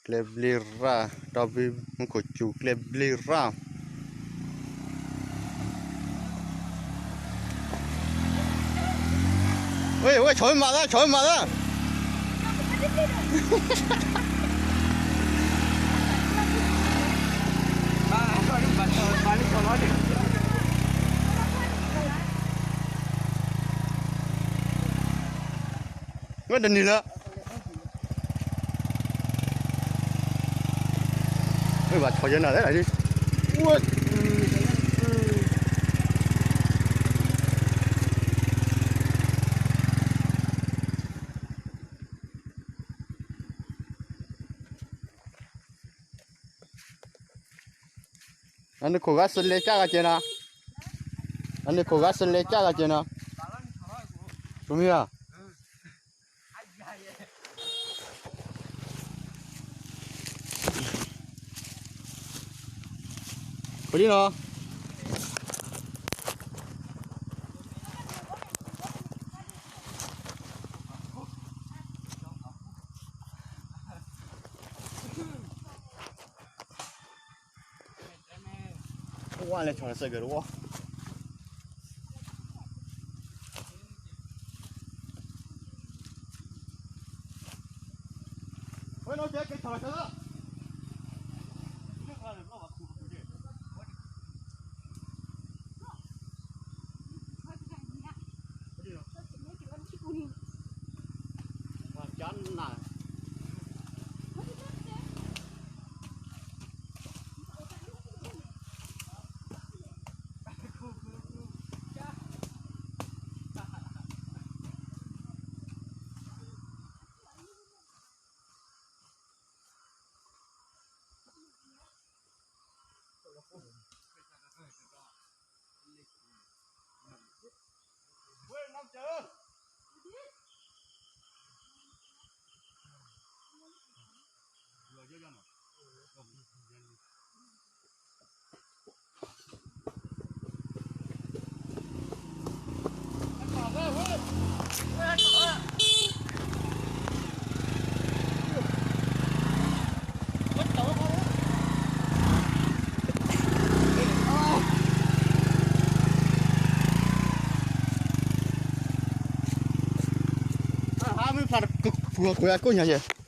ကျဲဘျ့ရၣ်, ဒီဘ့ၣ်မူခိၣ်စူၤ ကျဲဘျ့ရၣ်. ဝဲ ဝဲ ဆီမၤသၣ်, ဆီမၤသၣ်. ဝဲတနံၤလၢ ဝဲဘၣ်ဆီယဲနၤလဲၣ်, ဝဲ အန့ၣ်ခိၣ်ဂၤစလဲကၢ်ဂၤကဲနီၤ, အန့ၣ်ခိၣ်ဂၤစလဲကၢ်ဂၤကဲနီၤ, ဆိမ့ၢ်ဧါ. ပလံနီၤ. ဝါလဲၤဆီၣ်လၢစဲးကၢၤတဝီ. ဝဲနီၤကဲကဲဆီၣ်လၢစဲးလၢ ပှၤကနၣ် ဟါမုၢ်ဖျါတပူၤ ကိးညါယဲၢ်